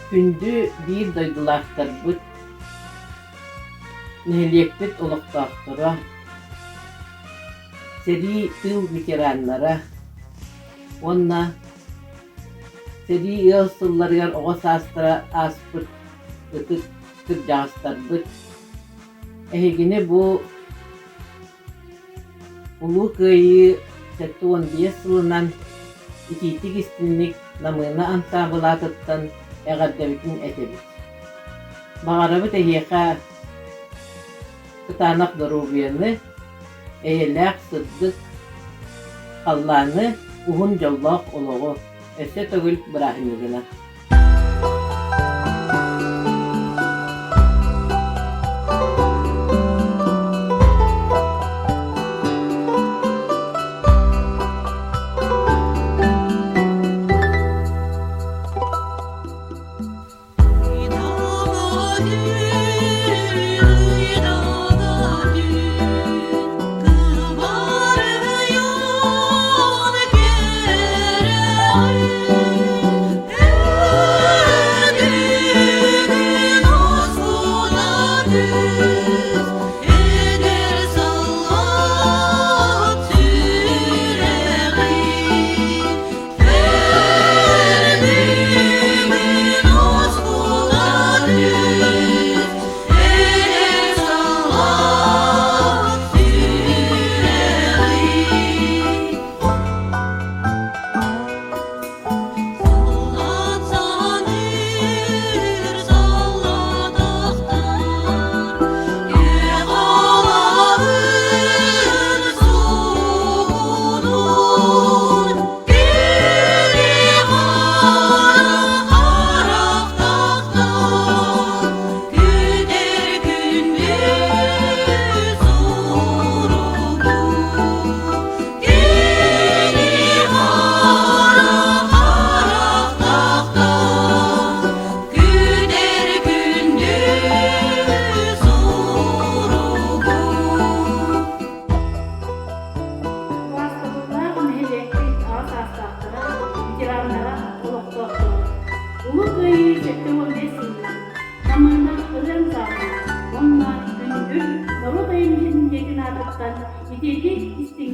Күндү биир дойдулаахтарбыт, нэһилиэкпит олохтоохторо, сэрии тыыл ветераннара уонна сэрии ыал сылларыгар оҕо саастара ааспыт ытык кырдьаҕастарбыт, эһигини бу Улуу Кыайыы 75 сылынан итиитик-истиҥник Намыына ансаамбыл аатыттан эҕэрдэбитин этэбит. Баҕарабыт эһиэхэ кытаанах доруобуйаны, эйэлээх сырдык халлааны, уһун дьоллоох олоҕу өссө төгүл бырааһынньыгынан! Убаастабыллаах нэһилиэкпит аҕа саастаахтара, ветераннара, олохтоохторо! Улуу Кыайыы 75 сылынан Намыына ырыаҥ саалынан уонна Күндүл норуот айымньытын дьиэтин аатыттан итиитик истиҥник.